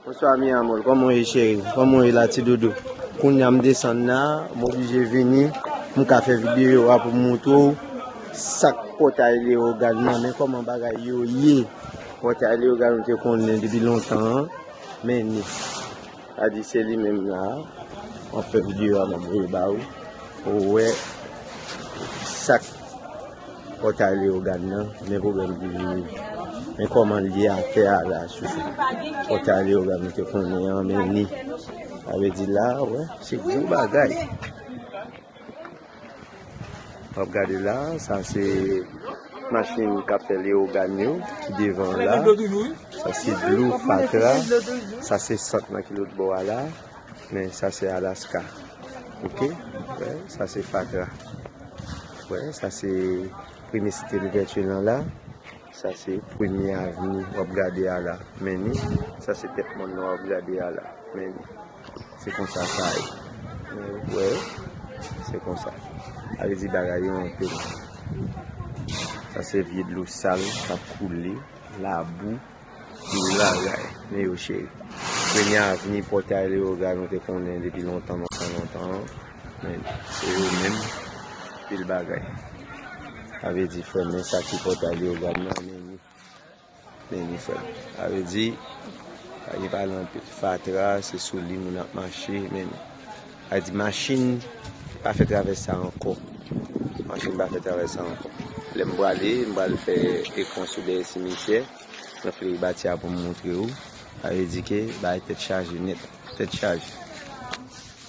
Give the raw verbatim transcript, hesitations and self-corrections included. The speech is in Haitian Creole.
Bonswa mi amor, kòman w ye cheri? Kòman w ye la ti doudou? Kounye a m desann la, m oblije vini, m ka fè videyo a pou m montre w sa k pòtay Leyogàn nan, men kòman bagay yo ye. Pòtay Leyogàn nou te konnen depi lontan an, men ni. A di se li menm la, m ap fè videyo a, m ap voye ba ou, pou w wè sa k pòtay Leyogàn nan, men pwoblèm ki vini. Men kòman l ye atè a la, sou pòtay Leyogàn nou te konnen an, men ni. Sa vle di la, wè, se gwo bagay. W ap gade la, sa se machin k ap fè Leyogàn yo ki devan la. Sa se dlo fatra. Sa se sant nan ki lòt bò a la. Men sa se Alaska. Oke? Wè, sa se fatra. Wè, sa se premye site Louvèti lan la. Sa se premye avni w ap gade a la. Men ni, sa se tèt mòn nan w ap gade a la. Men ni. Se konsa sa ye. Wè, se konsa. Sa vle di bagay yo anpil. Sa se vye dlo sal k ap koule, labou, vye bagay. Men yo cheri. Premye avni pòtay Leyogàn nou te konnen depi lontan, lontan, lontan. Men se yo menm, pil bagay. Sa vle di frè m, men sa ki pòtay Leyogàn nan, men ni. Men ni frè m. Sa vle di, pa gen pale anpil. Fatra, se sou li moun ap mache, men ni. Sa vle di, machin pa fè travès sa ankò. Machin pa fè travès sa ankò. Lè m prale, m pral fè ekran sou dèyè simityè. Mwen fle bati a pou m montre ou. Sa vle di ke bay tèt chaje nèt. Tèt chaje.